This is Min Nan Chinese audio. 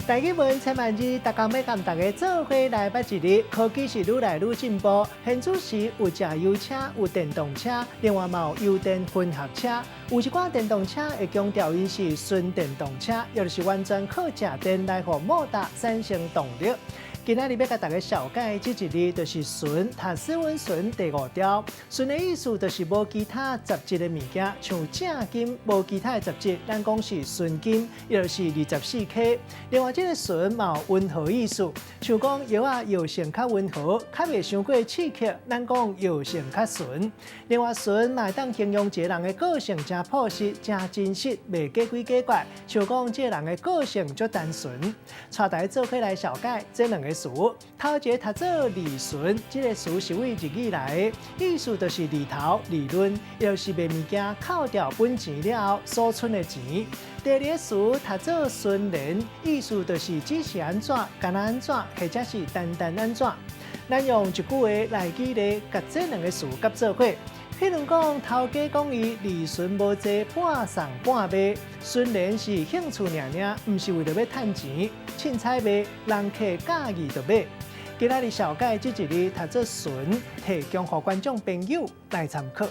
台語文千萬字，逐工欲共大家做伙來捌一字。科技是愈來愈進步，現此時有柴油車、有電動車，另外嘛有油電混合車。有一寡電動車會強調𪜶是純電動車，抑就是完全靠食電來予摩打產生動力。今仔日欲共大家紹介這一字，就是“純”，讀斯文純第五調。純的意思就是無其他雜質的物件，像正金無其他的雜質，咱講是純金，抑就是24K。另外，這个純嘛有溫和意思，像講藥仔藥性較溫和，較袂傷過刺激，咱講藥性較純。另外，純嘛會當形容一个人的個性誠樸實、誠真實，袂假鬼假怪，像講這个人的個性足單純。帶大家做伙來紹介這兩个詞，頭一个讀做利潤，這个詞是對日語來的，意思就是利頭、利潤，抑就是賣物件扣掉本錢了後所剩的錢。第二个詞讀做純然，意思就是只是按怎，干焦按怎，或者是單單按怎。咱用一句話來舉例，共這兩个詞夾做伙。譬如講，頭家講伊利潤無濟，半送半賣，純然是興趣爾爾，毋是為著欲趁錢。凊彩賣，人客佮意就買。今仔日紹介這一字讀做純，提供予觀眾朋友來參考。